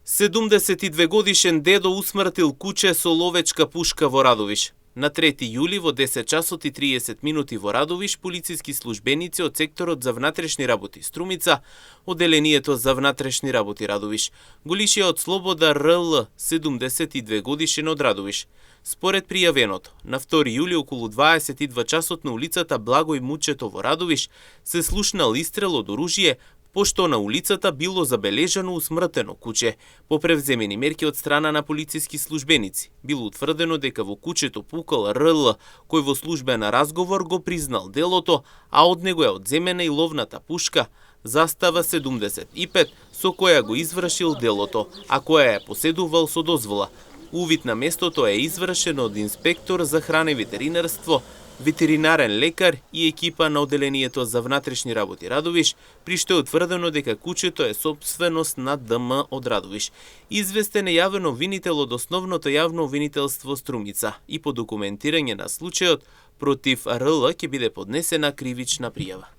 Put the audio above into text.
72 годишен дедо усмртил куче со ловечка пушка во Радовиш. На 3 јули во 10 часот и 30 минути во Радовиш, полициски службеници од секторот за внатрешни работи Струмица, одделението за внатрешни работи Радовиш, го лишија од слобода РЛ, 72 годишен од Радовиш. Според пријавеното, на 2 јули околу 22 часот на улицата Благој Мучето во Радовиш се слушнал истрел од оружје, пошто на улицата било забележано усмртено куче. По превземени мерки од страна на полициски службеници, било утврдено дека во кучето пукал РЛ, кој во службен разговор го признал делото, а од него е одземена и ловната пушка Застава 75, со која го извршил делото, а која е поседувал со дозвола. Увид на местото е извршен од инспектор за храна и ветеринарство, ветеринарен лекар и екипа на одделението за внатрешни работи Радовиш, при што е утврдено дека кучето е сопственост на ДМ од Радовиш. Известен е јавен обвинител од основното јавно обвинителство Струмица и по документирање на случајот против РЛ ќе биде поднесена кривична пријава.